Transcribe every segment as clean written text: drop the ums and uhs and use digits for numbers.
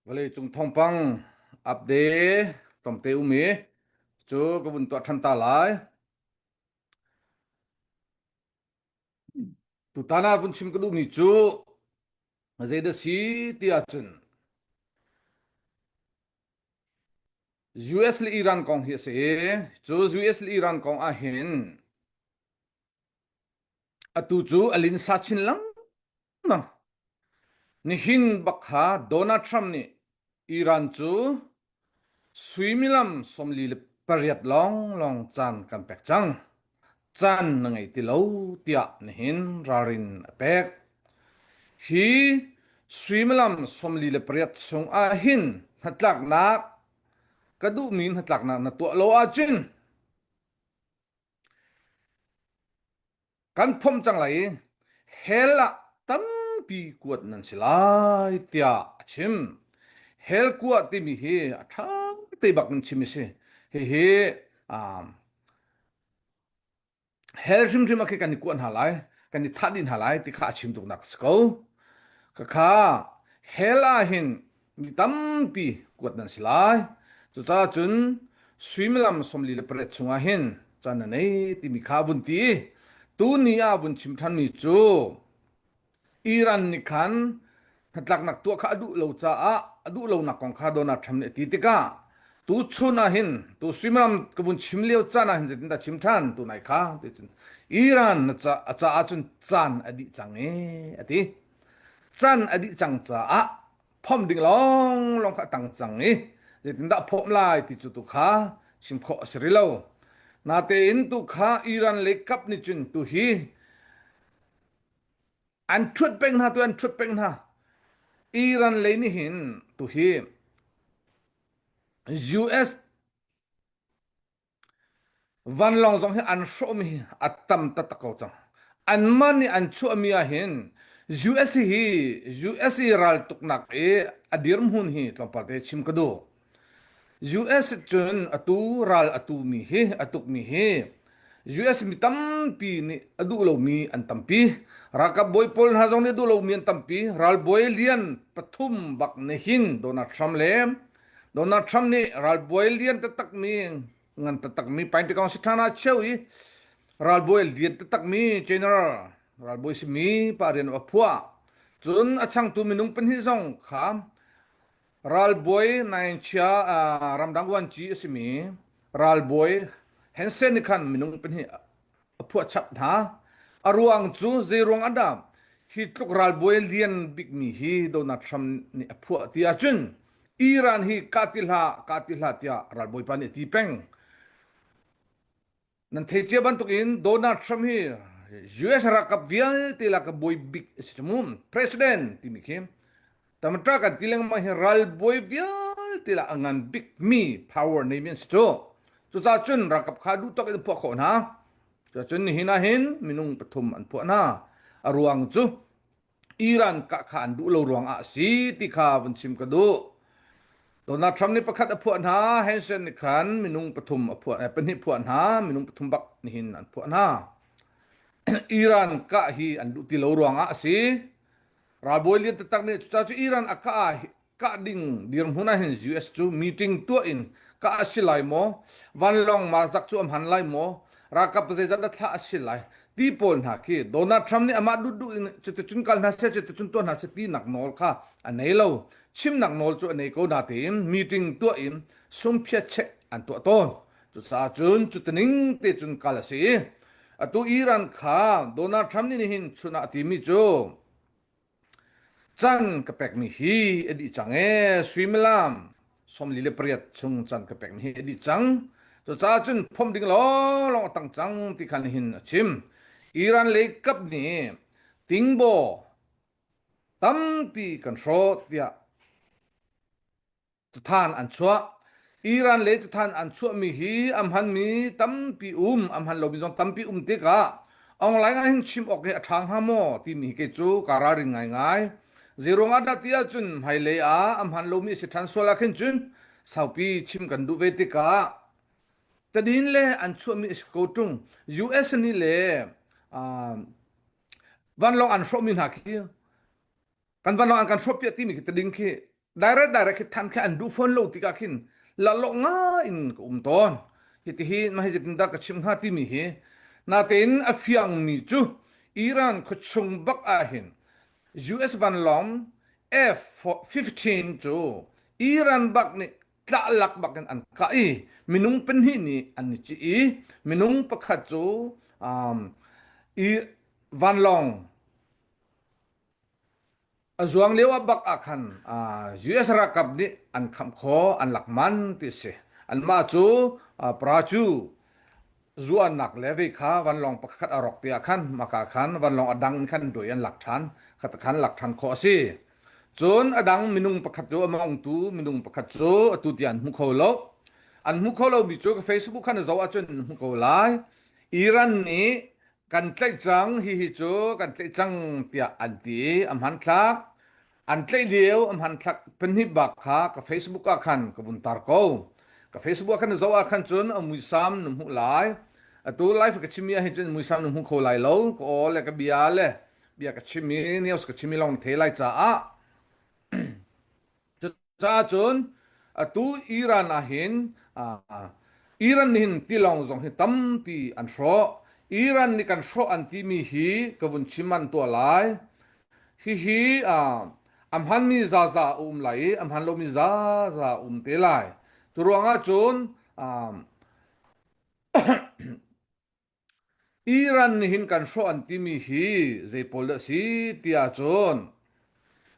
Vawleicung thawngpang update tlawmte um i cu ka vun tuah ṭhan ta lai. Tutan ah vun chim ka duhmi cu zeidah si ti ahcun US le Iran kong hi a si i cu US le Iran kong ah hin atu cu a linsa chin lengmang. Nihin bak kha Donald Trump nih Iran cu suimilam 48 lawnglawng caan kan pek cang. Caan na ngei ti lo tiah nihin ralrin a pek. Hi suimilam 48 chung ah hin hnatlaknak ka duhmi hnatlaknak na tuah lo ahcun Kan phomh cang lai i hell ah tampi kuat nan si lai tiah a chim. Hell kuah timi hi a ṭha te bak in chim a si. Hihi um, hell hrimhrim ah khi kan i kuah hna lai, kan i thah dih hna lai ti kha a chim tuknak a si ko. Khakha hell ah hin mi tampi kuat nan si lai. Cucaah cun suimilam 48 chungah hin caan na nei timi kha vun ti. Tuni ah vun chim ṭhanmi cu Iran nih khan hnatlaknak tuah kha a duh lo caah a duh lonak kong kha Donald Trump nih a ti tikah tu chun ah hin tu suimilam ka vun chim lio caan ah hin zeitindah chim ṭhan tu nai kha ti cun Iran na ca a caah cun caan a dih cang ee a ti. Caan a dih cang caah phomh ding lawnglawng kha a tang cang i zeitindah phomh lai ti cu tu kha chim khawh a si rih lo. Natein tu kha Iran lei kap nih cun tu hi an ṭhuat peng hna tu an ṭhuat peng hna. Iran lei nih hin tu hi US Vanlawng zong hi an hrawhmi hi a tam taktak ko cang. Anmah nih an chuahmi ah hin US hi US i raltuknak i a dirhmun hi tlawmpal te chim ka duh. US cun atu ral a tumi hi a tukmi hi US mi tampi nih a duh lomi an tampi. Ralkap bawi pawl hna zong nih a duh lomi an tampi. Ralbawi lian pathum bak nihin Donald Trump le Donald Trump nih ralbawi lian taktakmi ngan taktakmi Pentagon Siṭhana cheu i ralbawi lian taktakmi general ralbawi simi pa rian a phuah. Cun a changtu minung pahnih zong kha ralbawi nainchia ramdang uanci a simi ralbawi Hansen nih khan minung pahnih a phuah chap hna. A ruang cu zeiruang ah dah hi tluk ralbawi lian bikmi hi Donald Trump nih a phuah ti ahcun Iran hi kah ti hlah, kah ti hlah tiah ralbawipa nih a ti peng. Nan thei cia bantukin Donald Trump hi US ralkap vialte lak a bawi bik a si cu mu. President timi khi Tamatra kan ti lengmang hi ralbawi vialte lah a ngan bikmi power neimi an si cu. Cucaah cun ralkap kha duh tawk in phuah khawh hna. Cucun nihin ah hin minung pathum an phuah hna. A ruang cu Iran kah kha an duh lo ruang ah a si ti kha vun chim ka duh. Donald Trump nih pakhat a phuah hna, Hansen nih khan minung pathum a phuah, eh, pahnih phuah hna, minung pathum bak nihin an phuah hna. Iran kah hi an duh ti lo ruang ah a si. Ralbawi lian taktak nih cucaah cu Iran a kah ah kah ding dirhmun ah hin US cu meeting tuah in kah a si lai maw vanlawng ma zak cu a hman lai maw ralkap zeizat dah thlah a si lai ti pawl hna khi Donald Trump nih amah duhduh in cuticun kal hna seh cuticun tuah hna seh tinak nawl kha a nei lo chimnak nawl cu a nei ko natein meeting tuah in sungphiat check an tuah tawn cucaah cun cutining te cun kal a si atu Iran kha Donald Trump nih nihin chun ah a timi cu Can ka pekmi hi a dih cang ee suimilam 48 chung can ka pekmi hi a dih cang. Cucaah cun phomh ding lawnglawng a tang cang ti khan hin a chim. Iran lei kap nih tingbaw tampi kan hrawh tiah Cathan an chuah. Iran le cathan an chuahmi hi a hmanmi tampi um, a hman lomi zong tampi um tikah online ah hin chim awk hi a ṭha hnga maw timi hi kei cu kaa ralring ngaingai. Zeiruang ah dah ti ahcun hmailei ah a hman lomi a si ṭhan sual ah khin cun saupi chim kan duh ve tikah tadin le an chuahmi a si ko ṭung. US nih le vanlawng an hrawhmi hna khi kan vanlawng an kan hrawhpiak timi khi tading khi. Direct direct khi than khi an duh fawn lo tikah khin lalawh ngai in ka um tawn. Hitihi mah hi zeitindah ka chim hnga timi hi natein a fiangmi cu Iran khuachung bak ahhin US vanlawng F-15 cu Iran bak nih tlahlak bak in an kah i minung pahnih nih an i cih i minung pakhat cu um, i vanlawng A zuang lio ah bak ah khan US ralkap nih an khamh khawh, an lak man ti a si. Anmah cu Prachu zuannak le vei kha vanlawng pakhat a rawk ti ah khan maka khan vanlawng a dang in khan doi an lak ṭhan. Khat khan lak ṭhan khawh a si. Cun a dang minung pakhat cu a mongtu minung pakhat cu atu tiang an hmu kho lo. An hmu kho lomi cu ka Facebook khan a zoh ahcun an hmu ko lai. Iran nih Kan tlaih cang, hihi cu kan tlaih cang tiah an ti i a hmanthlak an tlaih lio a hmanthlak pahnih bak kha ka Facebook ah khan ka vun tar ko. Ka Facebook ah khan na zoh ah khan cun a muisam na hmuh lai. Atu live ka chimmi ah hin cun muisam na hmu kho lai lo. Ka aw le ka bia le bia ka chim i news ka chim i lawng na thei lai caah Cucaah cun atu Iran ah hin Iran nih hin tilawng zong hi tampi an hrawh. Iran nih kan hrawh an timi hi ka vun chim an tuah lai. Hihi a hmanmi zaza a um lai i a hman lomi zaza a um te lai. Cu ruangah cun Iran nih hin kan hrawh an timi hi zei pawl dah si tiah cun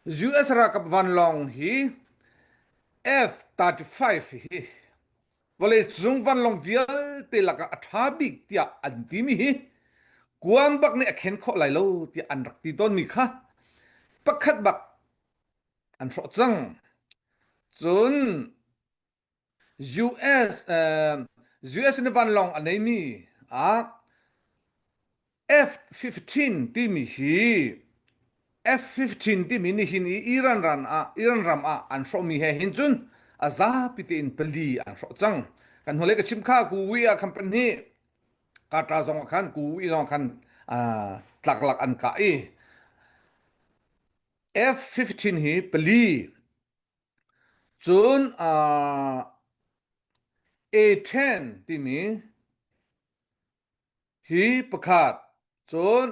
US ralkap vanlawng hi F-35 hi vawleicung vanlawng vialte lakah a ṭha bik tiah an timi hi kuang bak nih a khen khawh lai lo tiah an rak ti tawnmi kha pakhat bak an hrawh cang. Cun US US nih vanlawng a neimi ah F-15 timi hi F-15 timi nihin i Iran ram ah Iran ram ah an hrawhmi he hin cun a zapi tein pali an hrawh cang. Kan hnulei ka chim kha kuwi ah khan pahnih Katra zong ah khan kuwi zong ah khan tlaklak an kah i F-15 hi pali Cun A-10 timi hi pakhat cun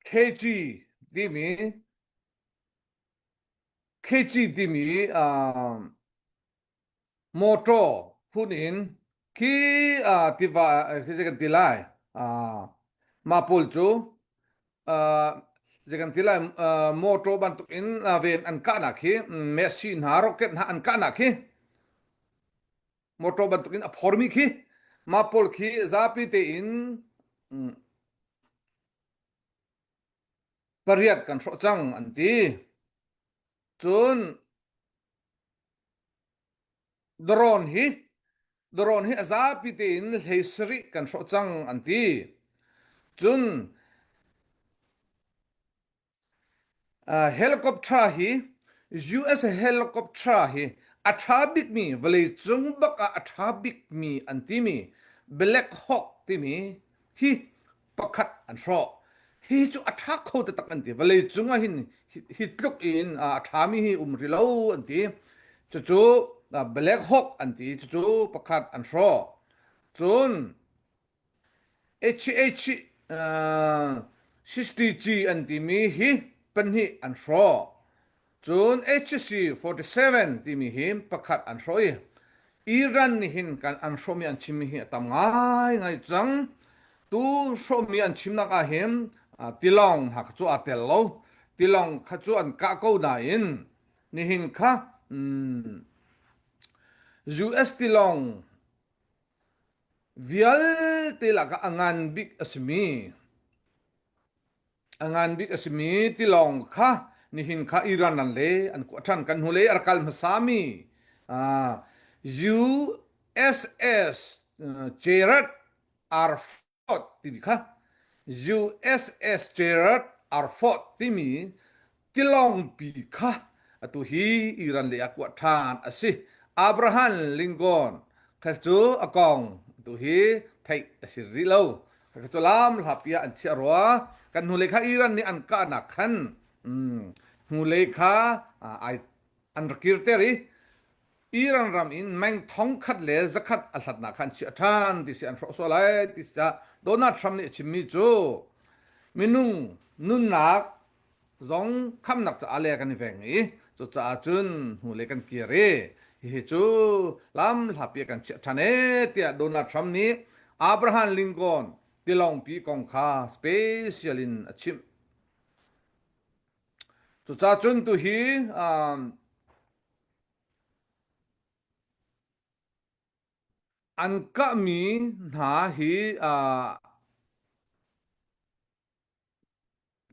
KG timi KG timi Mawṭaw phun in khi tiva khi kan ti lai mah pawl cu zei kan ti lai mawṭaw bantuk in ven an kahnak hi Messi hna rocket hna an kahnak khi mawṭaw bantuk in a phormi khi mah pawl khi zapi tein pariat kan hrawh cang an ti cun Drone hi drone hi a zapi tein hlei sarih kan hrawh cang an ti. Cun uh, helicopter hi US helicopter hi a ṭha bikmi vawleicung bak ah a ṭha bikmi an timi Black Hawk timi hi pakhat an hrawh. Hi cu a ṭha kho taktak an ti. Vawleicung ah hin hi tluk in a ṭhami hi um rih lo an ti. Cucu Black Hawk an ti. Cucu pakhat an hrawh. Cun HH 60G an timi hi pahnih an hrawh. Cun HC 47 timi hi pakhat an hrawh i Iran nih hin kan an hrawhmi an chimmi hi a tam ngaingai cang. Tu hrawhmi an chimnak ah hin tilawng hna kha cu aa tel lo. Tilawng kha cu an kah ko nain nihin kha US tilawng vialte lakah a ngan bik a simi A ngan bik a simi tilawng kha nihin kha Iran ran le an kuah ṭhan. Kan hnulei a rak kal hmasami USS Gerald R. Ford timi kha USS Gerald R. Ford timi tilawngpi kha atu hi Iran lei ah kuah ṭhan a si. Abraham Lincoln. Kha cu a kong tu hi theih a si rih lo. Kha cu lam hlapi ah an chiah rua. Kan hnulei kha Iran nih an kahnak khan hnulei kha ai an rak kirter i Iran ram in meng 1100 a hlatnak kha an chiah ṭhan ti si an hrawh sual lai ti si Donald Trump nih a chimmi cu minung nunnak zong khamnak caah le kan i veng i cucaah cun hnulei kan kir i hihi cu lam hlapi kan chiah ṭhan e tiah Donald Trump nih Abraham Lincoln tilawngpi kong kha special in a chimh. Cucaah cun tuhi um, an kahmi hna hi uh,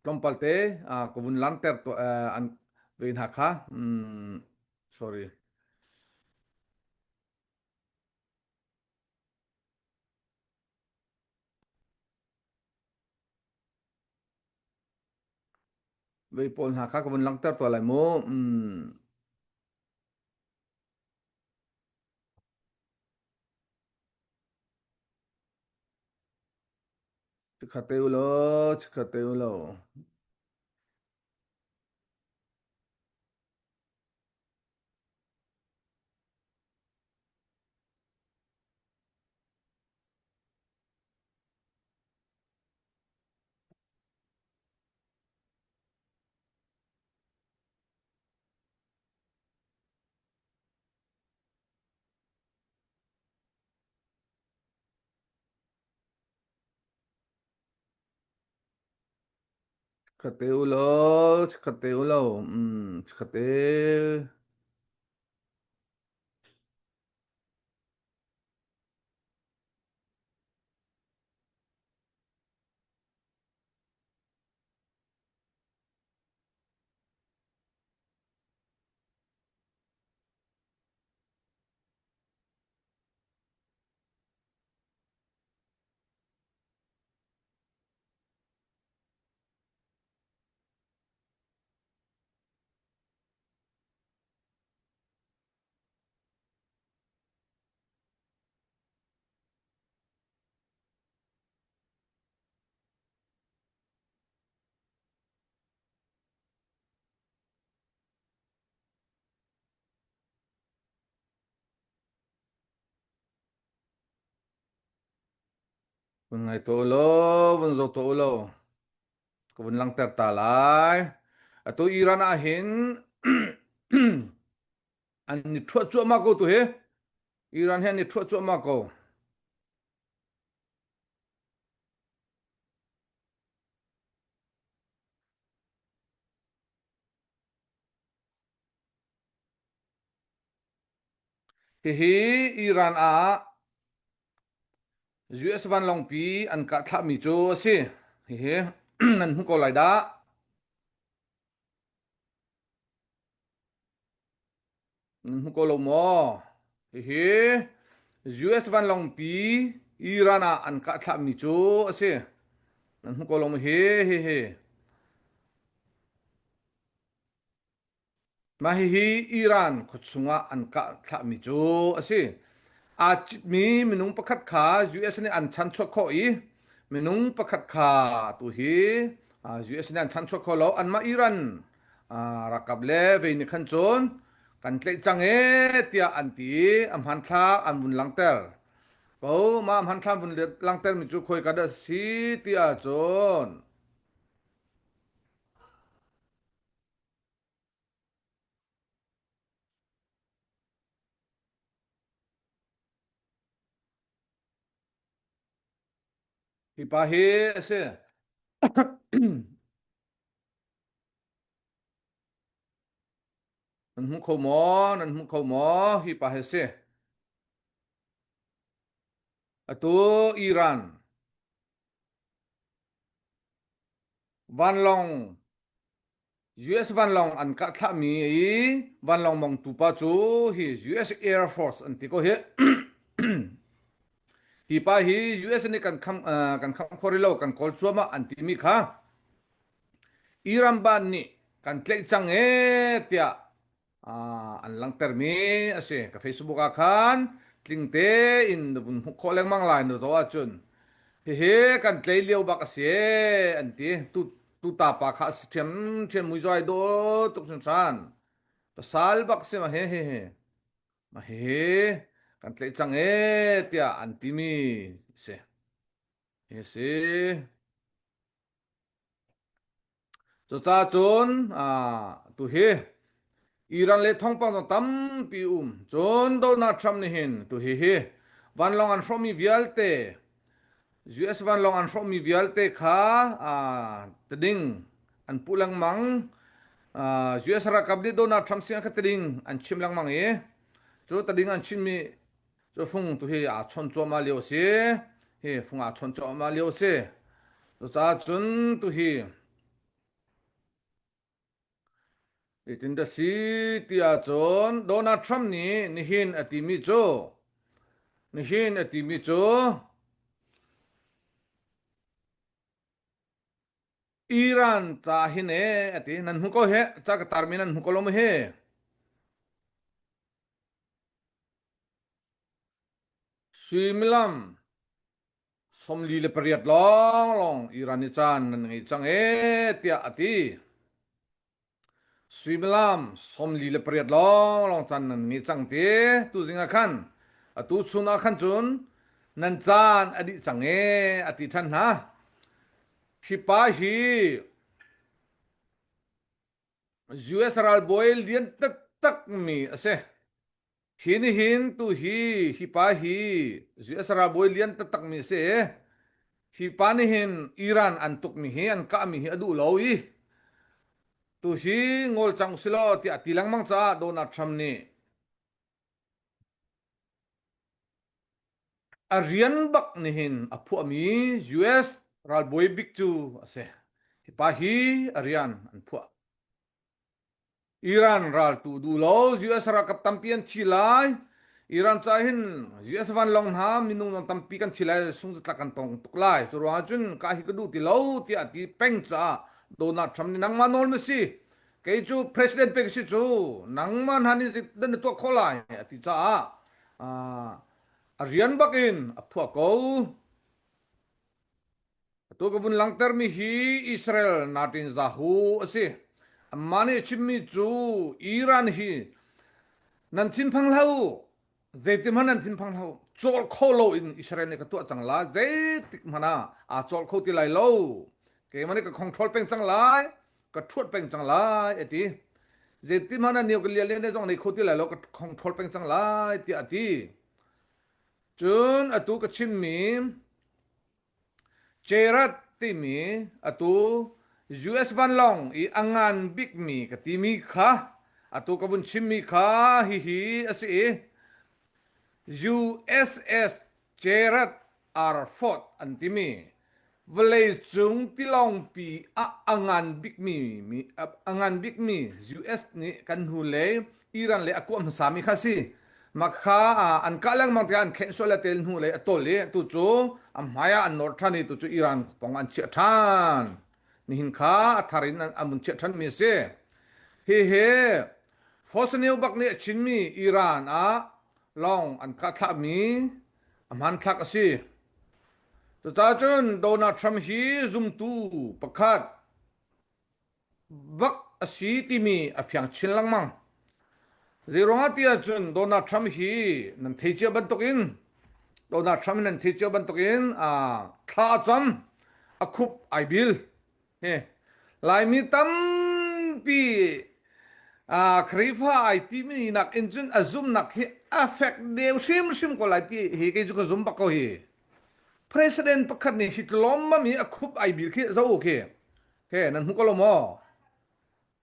tlawmpal te ka vun langhter an ve hna kha sorry vei pawl hna kha ka vun langhter tuah lai mu Chikkhat te u law, chikkhat te u law. Chikkhat te u law, chikkhat te u law. Mm, chikkhat te. Vun ngai tuah u law, vun zoh tuah u law, ka vun langhter ta lai. Atu Iran ah hin an i ṭhuah cuahmah ko tu hi. Iran hi an i ṭhuah cuahmah ko. Hihi Iran ah US vanlawngpi an kah thlahmi cu a si. Hihi nan hmu ko lai dah. Nan hmu ko lo maw? Hihi US vanlawngpi Iran ah an kah thlahmi cu a si. Nan hmu ko lo maw hi? Hihi. Mah hihi Iran khuachung ah an kah thlahmi cu a si. Aa citmi minung pakhat kha US nih an chanchuah khawh i minung pakhat kha tu hi US nih an chanchuah kho lo. Anmah Iran ralkap le vei nih khan cun kan tlaih cang ee tiah an ti i a hmanthlak an vun langhter. Ko mah hmanthlak vun langhtermi cu khawika dah a si ti ahcun Hi pa hi a si. Nan hmu kho maw? Nan hmu kho maw? Hi pa hi a si. Atu Iran Vanlawng US vanlawng an kah thlahmi i vanlawng mongtu pa cu hi US Air Force an ti ko hi. hi pa hi US nih kan kham kan kham kho rih lo kan kawl cuahmah an timi kha Iran ban nih kan tlaih cang ee tiah an langhtermi a si. Ka Facebook ah khan. Tling tein na vun hmuh khawh lengmang lai na zoh ahcun. Hihi kan tlei lio bak a si an ti. Tu tu ta pa kha a si ṭhiamṭhiam muizuai dawh tuk hringhran. Pasal bak si ma he he he. Ma hihi kan tlaih cang ee tiah an timi si. Hi si. Cucaah cun tu hi Iran le thawngpang zong tampi um. Cun Donald Trump nih hin tu hi hi vanlawng an hrawhmi vialte US vanlawng an hrawhmi vialte kha tading an puh lengmang. US ralkap nih Donald Trump sinah kha tading an chim lengmang i cu tading an chimmi Cu fung tu hi aa chawn cuahmah lio a si. Hi fung aa chawn cuahmah lio a si. Cucaah cun tu hi Zeitin dah si ti ahcun Donald Trump nih nihin a timi cu nihin a timi cu Iran ca hin e a ti nan hmu ko he ca ka tarmi nan hmu ko lo mu hi Suimilam 48 lawnglawng Iran i caan nan ngei cang ee tiah a ti. Suimilam 48 lawnglawng caan nan ngei cang ti tuzing ah khan atu chun ah khan cun nan caan a dih cang ee a ti ṭhan hna. Hi pa hi US ralbawi lian taktak mi a si. Hi nihin tu hi hi pa hi US ralbawi lian taktak mi a si. Hi pa nihin Iran an tuk mi hi an kah mi hi a duh lo i tu hi ngol cang silaw tiah ti lengmang caah Donald Trump nih A rian bak nihin a phuahmi US ralbawi bik cu a si. Hi pa hi a rian an phuah. Iran raltu duh lo US ralkap tampi an thi lai. Iran ca hin US vanlawng hna minung zong tampi kan thi lai sungzatlak kan tong tuk lai. Cu ruangah cun ka hi ka duh ti lo tiah a ti peng caah Donald Trump nih nangmah nawl na si. Kei cu president pek si cu nangmah hna nih zeidah na tuah khawh lai a ti caah a rian bak in a phuah ko. Atu ka vun langhtermi hi Israel Netanyahu a si. Amah nih a chimmi cu Iran hi nan thinphang hlah u. Zeitin hmanh nan thinphang hlah u. Cawl kho lo in Israel nih ka tuah cang lai. Zeitik hmanh ah aa cawl kho ti lai lo. Keimah nih ka control peng cang lai. Ka ṭhuat peng cang lai a ti. Zeitin hmanh ah nuclear le zong nei kho ti lai lo. Ka control peng cang lai tiah a ti. Cun atu ka chimmi Cherat timi atu US vanlawng i a ngan bikmi ka timi kha atu ka vun chimmi kha hihi a si i USS Gerald R. Ford an timi vawleicung tilawngpi ah a ngan bikmi a ngan bikmi US nih kan hnulei Iran le a kuah hmasami kha si. Mah kha an kah lengmang tikah an khenh sual le tel hnulei a tol i tu cu a hmai ah an nawr ṭhan i tu cu Iran pong an chiah ṭhan. Nihin kha a thar in an vun chiah ṭhanmi a si. Hihi Fosniu bak nih a chinmi Iran ah lawng an kah thlahmi a hmanthlak a si. Cucaah cun Donald Trump hi zumtu pakhat bak a si timi a fiang chin lengmang. Zeiruangah ti ahcun Donald Trump hi nan thei cia bantukin Donald Trump nan thei cia bantukin thla a cam a khup ai bil Hi Laimi tampi Khrihfa ai timi nak in cun a zumnak hi a fek deuh hrimhrim ko lai ti hi kei cu ka zum bak ko hi. President pakhat nih hi tlawmmam hi a khup ai bil khi zo khi. He nan hmu ko lo maw?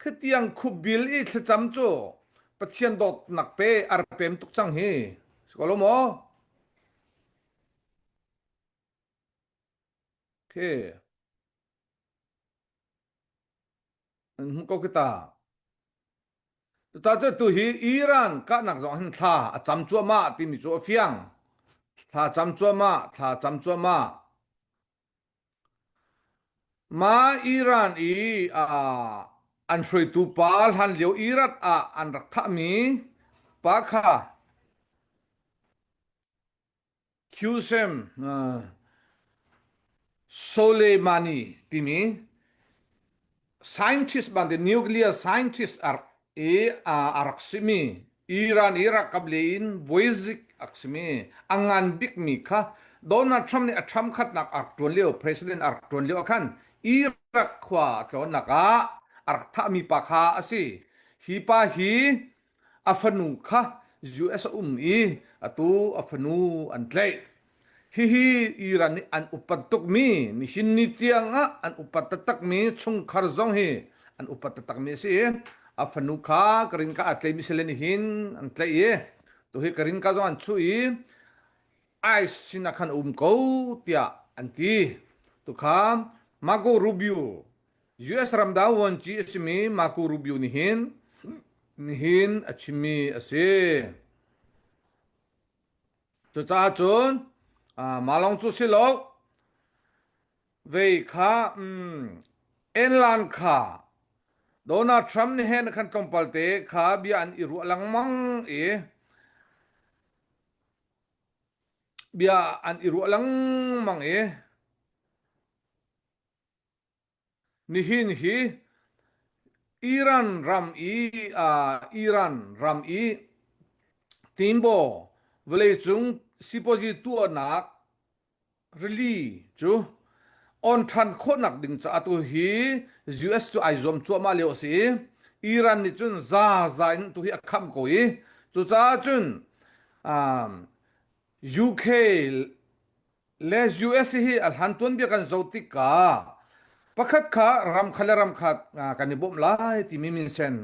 Khitiang khup bil i thlacam cu Pathian dawtnak pe ar pem tuk cang hi. Si ko lo maw? Khi An hmuh ko khi ta. Cucaah cu tu hi Iran kahnak zong hin thla a cam cuahmah timi cu a fiang. Thla cam cuahmah, thla cam cuahmah. Ma Iran i uh, an hruaitu pa hlan lio Iraq ah an rak thahmi pa kha. Qasem Soleimani timi scientist bantuk nuclear scientist a i a rak simi Iran i ralkap lei in buaizik a simi a ngan bikmi kha Donald Trump nih a Trump khatnak a rak ṭuan lio president a rak ṭuan lio ah khan Iraq khua a tlawnnak ah a rak thahmi pa kha a si. Hi pa hi a fanu kha US a um i atu a fanu an tlaih. Hihi Iran nih an upat tukmi nihin ni tiang ah an upat taktakmi chungkhar zong hi an upat taktakmi a si i a fanu kha karin ka a tleimi si le nihin an tlaih i tuhi karin ka zong an chuh i ICE sinah khan a um ko tiah an ti. Tukha Marco Rubio US ramdang vuanci a simi Marco Rubio nihin nihin a chimmi a si. Cucaah cun mah lawng cu si lo, vei kha Enlan kha Donald Trump nih hen khan tlawmpal te kha bia an i ruah lengmang i bia an i ruah lengmang i Nihin hi Iran ram i Iran ram i tinbaw vawleicung sipuazi tuahnak rili cu on ṭhan khawhnak ding caah tu hi US cu ai zuam cuahmah lio a si i Iran nih cun zaza in tu hi a khamh ko i cucaah cun UK le US hi a hlan tuanbia kan zoh tikah pakhat kha ram khat le ram khat kan i bawmh lai timi minsen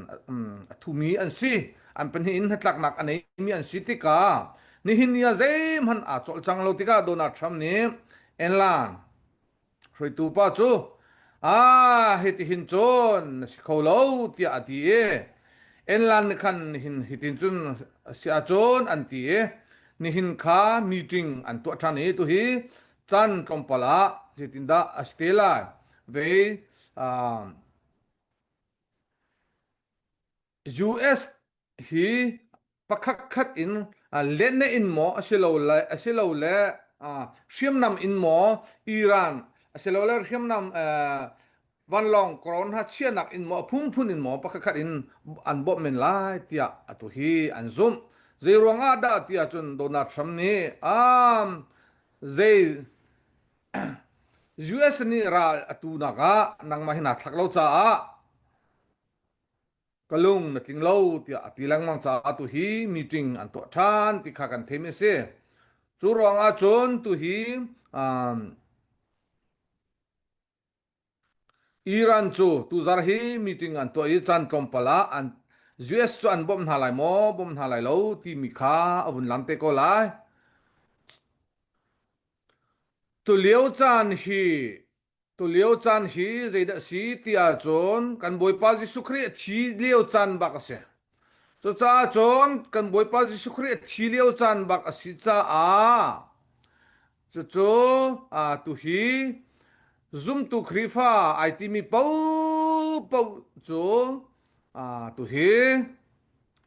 a thumi an si. An pahnih in hnatlaknak a neimi an si tikah nihin ni ah zeihmanh aa cawlcang lo tikah Donald Trump nih Enlan Hruaitu pa cu ah hitihin cun na si kho lo tiah a ti i Enlan nih khan nihin hitin cun a si ahcun an ti i nihin kha meeting an tuah ṭhan i tuhi caan tlawmpal ah zeitindah a si te lai vei US hi pakhat khat in lenne in maw asilole asilole hriamnam in maw Iran asilole hriamnam vanlawng kron ha chianak in maw a phunphun in maw pakhat khat in an bawmh men lai tiah atu hi an zumh. Zei ruang ah dah tiah cun Donald Trump nih um, zei US nih ral atu nak ah nangmah hi naa thlak lo caah ka lung na tling lo tiah a ti lengmang caah tu hi meeting an tuah ṭhan ti kha kan theimi a si. Cu ruangah cun tu hi um, Iran cu tuzar hi meeting an tuah i caan tlawmpal ah an US cu an bawmh hna lai maw bawmh hna lai lo timi kha a vun lang te ko lai. Tulio caan hi Tulio caan hi zeidah a si ti ahcun kan Bawipa Jesuh Khrih a thi lio caan bak a si. Cucaah cun kan Bawipa Jesuh Khrih a thi lio caan bak a si caah cucu tuhi zumtu Khrihfa ai timi paohpaoh cu tuhi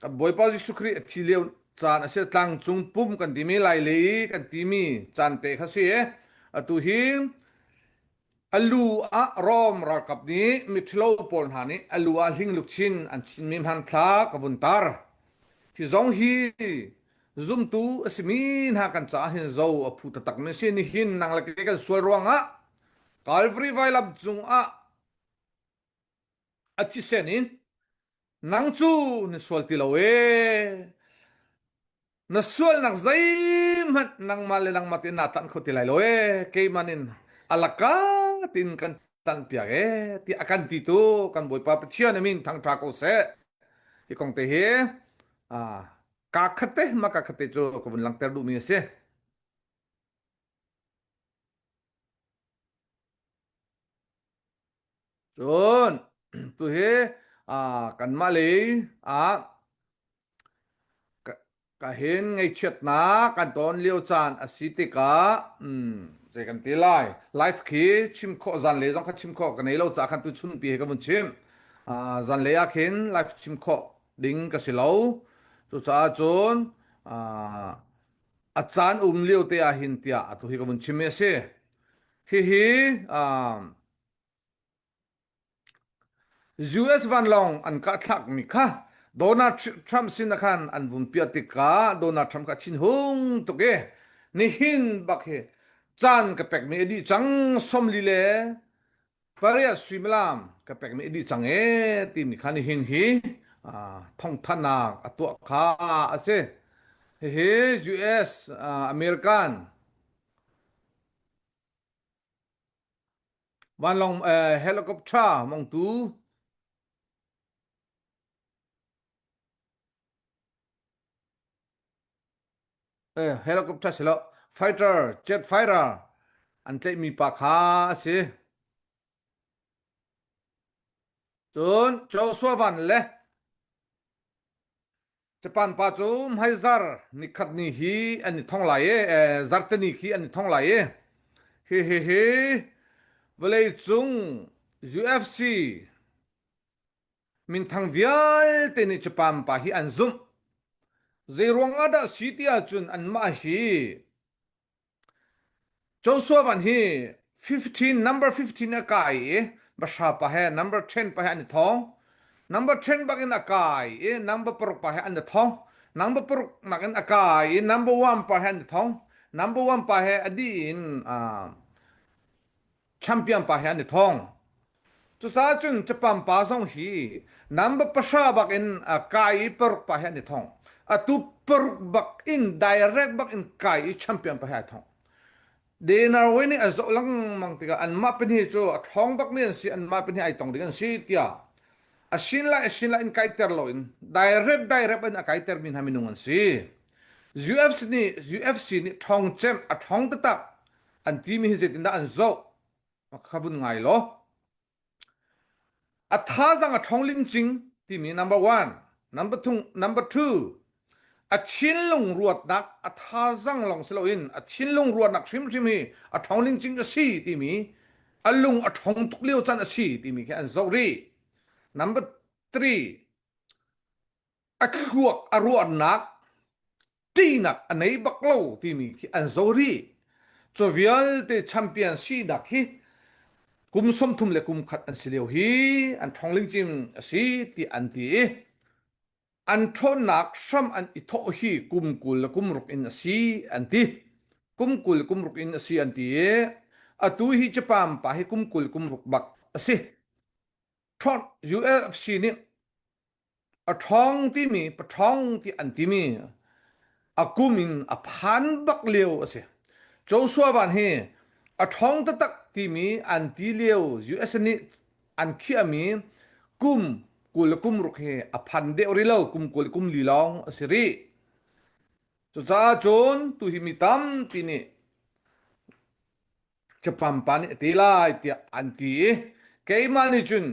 kan Bawipa Jesuh Khrih a thi lio caan a si tlangcung pum kan timi lai lei kan timi caan te kha si. Atu hi A lu ah Rom ralkap nih miṭhalo pawl hna nih a lu ah hling lukchin an chinmi hmanthlak ka vun tar. Hi zong hi zumtu a simi hna kan caah hin zo a phu taktakmi a si. Nihin nang le kei kan sual ruangah Calvary vailam cungah a thisen in nang cu na sual ti lo ee na sualnak zeihmanh nangmah le nangmah tein naa tanh kho ti lai lo ee keimah in alaka tin kan tanh piak ee ti a kan ti tu kan Bawipa Pathian amin thangṭha ko seh hi kong te hi ka khat te ma ka khat te cu ka vun langter duhmi a si. Cun tuhi kanmah lei ah ka hin ngaihchiatnak kan ton lio caan a si tikah zei kan ti lai life khi chim khawh zanlei zong kha chim khawh ka nei lo caah khan tu chunpi he ka vun chim. Zanlei ah khin life chim khawh ding ka si lo. Cucaah cun. A caan um lio te ah hin tiah atu hi ka vun chim mi a si. Hihi um, US vanlawng an kahthlakmi kha Donald Trump sin ah khan an vun piah tikah Donald Trump kha a thinhung tuk i nihin bak hi caan ka pekmi a dih cang 40 le pariat suimilam ka pekmi a dih cang ee timi kha nihin hi thawngthanhnak a tuah kha a si. Hihi US American Vanlawng helicopter mongtu helicopter si lo fighter jet fighter an tlaihmi pa kha a si. Cun Joshua Van le Japan pa cu hmaizar nikhat ni hi an i thong lai i zarteni khi an i thong lai i hi hi hi vawleicung UFC minthang vialte nih Japan pa hi an zumh. Zeiruang ah dah si ti ahcun anmah hi Joshua van hi 15 number 15 a kai i bahra pa he number 10 pa he an i thawng. Number 10 bak in a kai i number paruk pa he an i thawng. Number paruk nak in a kai i number 1 pa he an i thawng. Number 1 pa he a dih in uh, champion pa he an i thawng. Cucaah cun Japan pa zong hi number pahra bak in a kai i paruk pa he an i thong. Atu paruk bak in direct bak in kai i champion pa he ai thong. De Norway nih a zoh lengmang tikah anmah pahnih cu a ṭhawng bakmi an si, anmah pahnih ai tong ding an si tiah a sin lai a sin lai in kaiter loin direct direct in a kaitermi hna minung an si. UFC nih UFC nih ṭhawng cem a ṭhawng taktak an timi hi zeitindah an zoh kha vun ngai law a thazang a ṭhawng lingcing timi number one number two number two a thinlung ruatnak a thazang lawng si loin a thinlung ruatnak hrimhrim hi a ṭhawng lingcing a si timi a lung a ṭhawng tuk lio can a si timi khi an zoh rih number three a thluak a ruahnak ṭihnak a nei bak lo timi khi an zo rih. Cu vialte champion sinak hi kum 30 le kum khat an si lio hi an ṭhawng lingcing a si ti an ti i an ṭhawnnak hram an i thawh hi kum 20 le kum ruk in a si an ti. Kum 20 kum ruk in a si an ti i atu hi Japan pa hi kum 20 kum ruk bak a si. Ṭhawn UFC nih A ṭhawng timi paṭhawng ti an timi a kum in a phan bak lio a si. Joshua Van hi a ṭhawng taktak timi an ti lio US nih an khiahmi kum 20 le kum ruk hi a phan deuh rih lo kum 20 le kum li lawng a si rih. Cucaah cun tuhi mi tampi nih Japan pa nih a te lai tiah an ti i keimah nih cun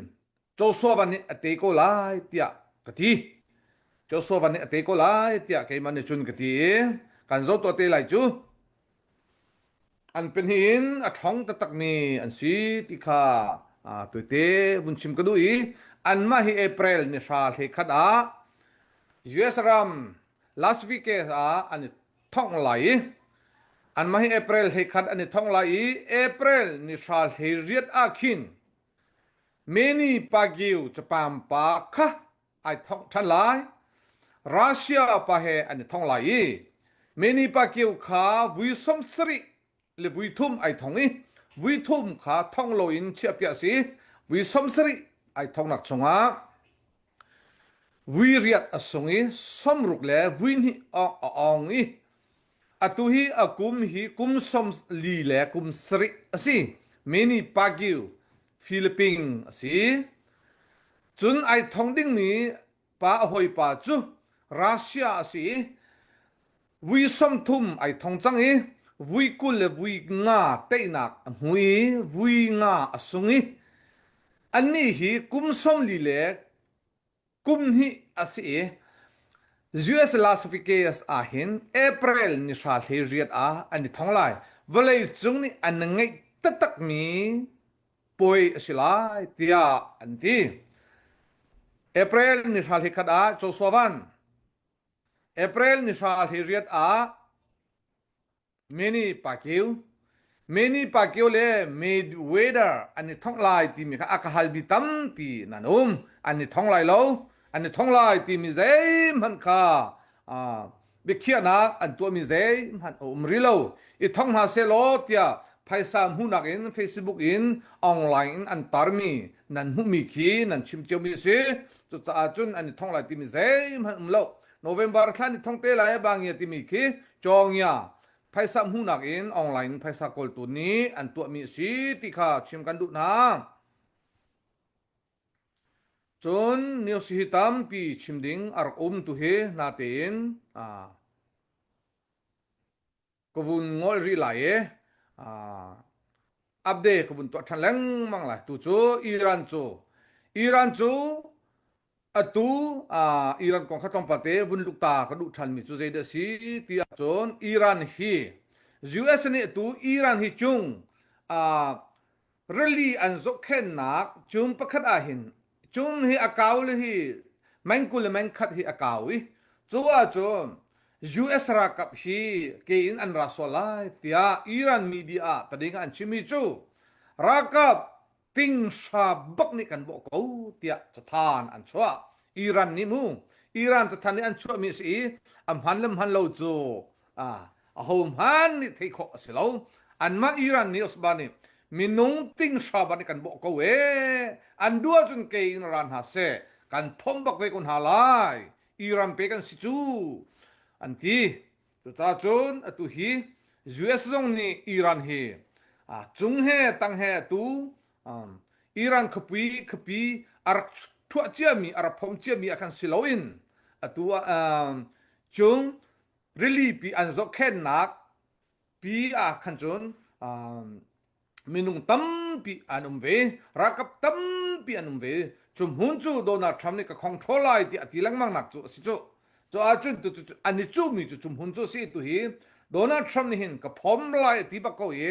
Joshua van nih a te ko lai tiah ka ti. Joshua van nih a te ko lai tiah keimah nih cun ka ti i kan zoh tuah te lai cu. An pahnih in a ṭhawng taktakmi an si ti kha tuite vun chim ka duh i anmah hi April ni hra hlei khat ah US ram Las Vegas ah an i thongh lai i anmah hi April 11 an i thongh lai i April ni hra hlei riat ah khin Manny Pacquiao Japan pa kha ai thongh ṭhan lai. Russia pa he an i thong lai i Manny Pacquiao kha vui 70 le vui thum ai thong i vui thum kha thong loin chiahpiah si vui 70 ai thongnak chungah Vui riat a sung i 60 le vui hnih a awng i atu hi a kum hi kum 40 le kum sarih a si. Manny Pacquiao Philippines a si. Cun ai thong dingmi pa a hawipa cu Russia a si i vui 30 ai thong cang i vui 20 le vui nga teinak a hmu i vui nga a sung i Annih hi kum 40 le kum hnih a si i US Las Vegas ah hin April ni hra hlei riat ah an i thong lai. Vawlei cung nih an ngeih taktakmi puai a si lai tiah an ti. April ni hra hlei khat ah Joshua Van April ni hra hlei riat ah. Manny Pacquiao Manny Pacquiao le Mayweather an i thongh lai timi kha a ka halmi tampi nan um. An i thong lai lo. An i thong lai timi zeihmanh kha biakhiahnak an tuahmi zeihmanh a um rih lo. I thong hna sehlaw tiah phaisa hmuhnak in Facebook in online in an tarmi nan hmuhmi khi nan chim ciomi a si. Cucaah cun an i thong lai timi zeihmanh um lo. November thla ni thong te lai bangia timi khi Cawngia phaisa hmuhnak in online in phaisa kawltu nih an tuahmi a si ti kha chim kan duh hna. Cun news hi tampi chim ding a rak um tu hi natein ka vun ngol rih lai i update ka vun tuah ṭhan lengmang lai. Tu cu Iran cu Iran cu atu Iran kong kha tlawmpal te vun luk ta ka duh ṭhanmi cu zeidah si ti ahcun Iran hi US nih atu Iran hi cung rili an zohkhennak cung pakhat ah hin cung hi a kau le hi meng 20 le meng khat hi a kau i cu ahcun US ralkap hi ke in an ra sual lai tiah Iran media ah tading an chimmi cu ralkap tinghra bak nih kan bawh ko tiah cathan an chuah. Iran nih mu Iran cathan nih an chuahmi a si i a hman le hman lo cu aho hman nih theih khawh a si lo. Anmah Iran nih Osba nih minung tinghra bak nih kan bawh ko ee an duh ahcun ke in ra hna seh kan phomh bak ve ko hna lai Iran pe kan si cu an ti. Cucaah cun atu hi US zong nih Iran hi cung he tang he atu Iran khuapi khuapi a rak thuah ciami a rak phomh ciami ah khan si loin atu cung rili pi an zohkhennak pi ah khan cun minung tampi an um ve ralkap tampi an um ve cu hmun cu Donald Trump nih ka control lai ti a ti lengmang nak cu a si cu cu ahcun tu cu an i cuhmi cu cu hmun cu a si tu hi Donald Trump nih hin ka phom lai a ti bak ko i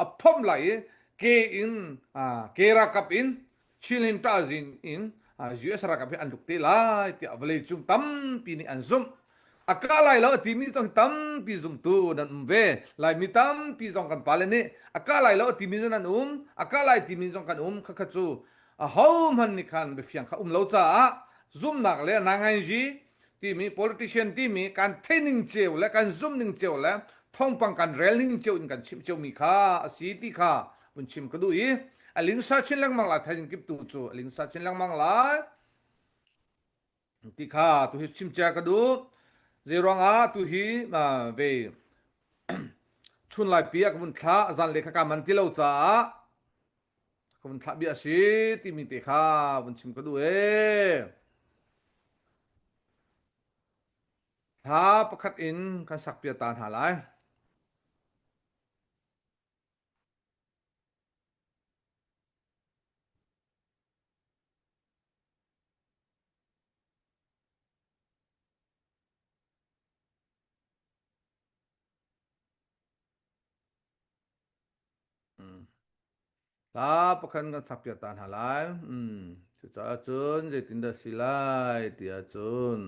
a phom lai i ke in ke ralkap in Chin ṭazin in US ralkap hi an luk te lai tiah vawleicung tampi nih an zumh. A kah lai lo a timi zong tampi zumtu nan um ve. Laimi tampi zong kan pale nih a kah lai lo a timi zong nan um, a kah lai timi zong kan um. Khakha cu ahohmanh nih khan biafiang kha um lo caah zumhnak le nangainzi timi politician timi kan theihning cio le kan zumhning cio le thawngpang kan relning cio in kan chimh ciomi kha a si ti kha vun chim ka duh i a lingsa chin lengmang lai thaizing kip tu cu a lingsa chin lengmang lai ti kha tu hi chim cia ka duh zei ruangah tu hi ve chun lai pi ah ka vun thlah zan le kha ka man ti lo caah ka vun thlah bia si timi te kha vun chim ka duh ee hla pakhat in kan sak pia ta hna lai Hla pakhat kan sakpiak ta hna lai. Mm. Cucaah cun zeitindah si lai ti ahcun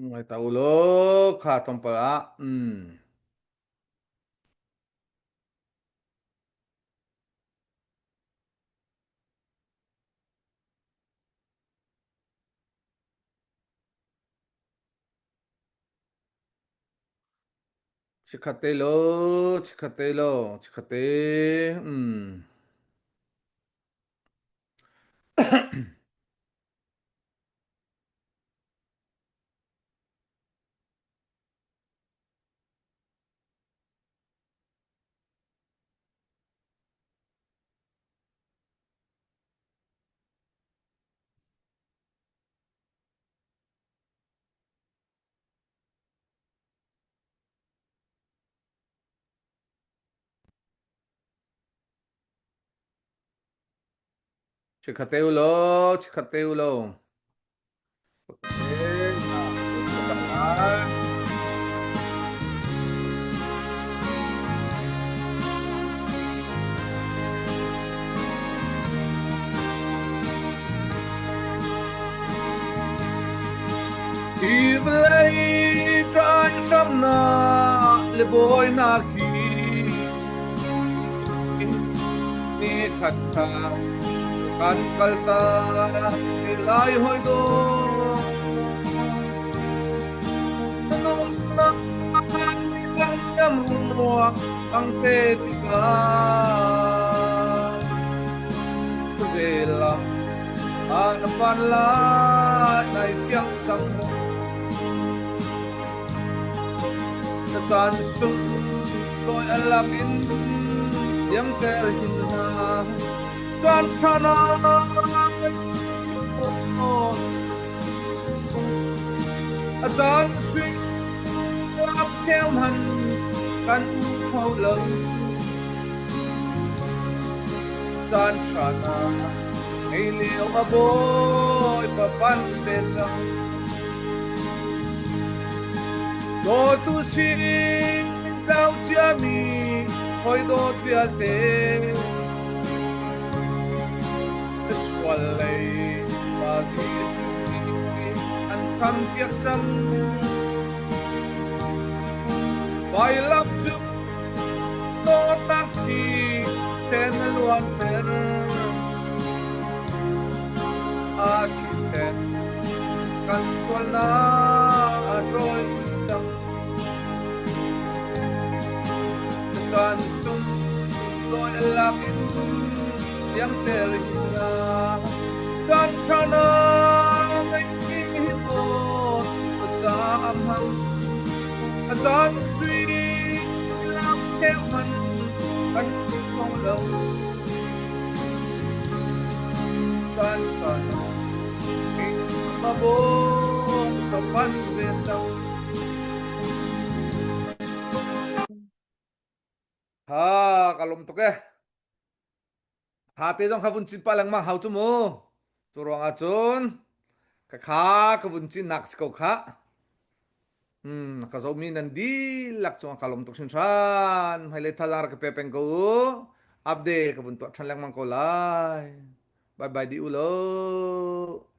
Ngai ta u law kha tlawmpal ah mm. Chikkhat te law, chikkhat te law, chikkhat te. Mm. Chikkhat te u law, chikkhat te u law. Hi vawlei ṭai hramnak le bawinak hi ni khat kha kan kal ta te lai hoi dawt. Nunnak ni bang cam ruak ang pe tikah velam an van lai nai piang cang mu. Na caan sung toi a lakin liamter hin hna. Caan ṭha na A caan sui lak cheu hman kan kho lo. Caan ṭha na ngei lio a bawipa pan ve cang. Dawtu sin tlau ciami hawi dawt vialte sual lei pa nih an tham piak cang. Vailam cu dawtnak thi ten a luanter. A thisen kan sualnak a ṭawi cang. Kan sung lawi a lak in liamter hna. Kan ṭhanak ngeih hi maw ta a hmang. A caan sui lak cheu hmanh kan kho lo. Kan ṭhanak ma bawm ka pan ve cang. Ha ka lawm tuk e. Ha te zong kha vun cin pa lengmang hau cu mu. Cu ruang ah cun ka kha ka vun cin nak si ko kha. Hmm, ka zomi nan dihlak cungah ka lawm tuk hringhran. Hmailei thazaang rak ka pe peng ko u. Update ka vun tuah ṭhan lengmang ko lai. Bye bye di u law.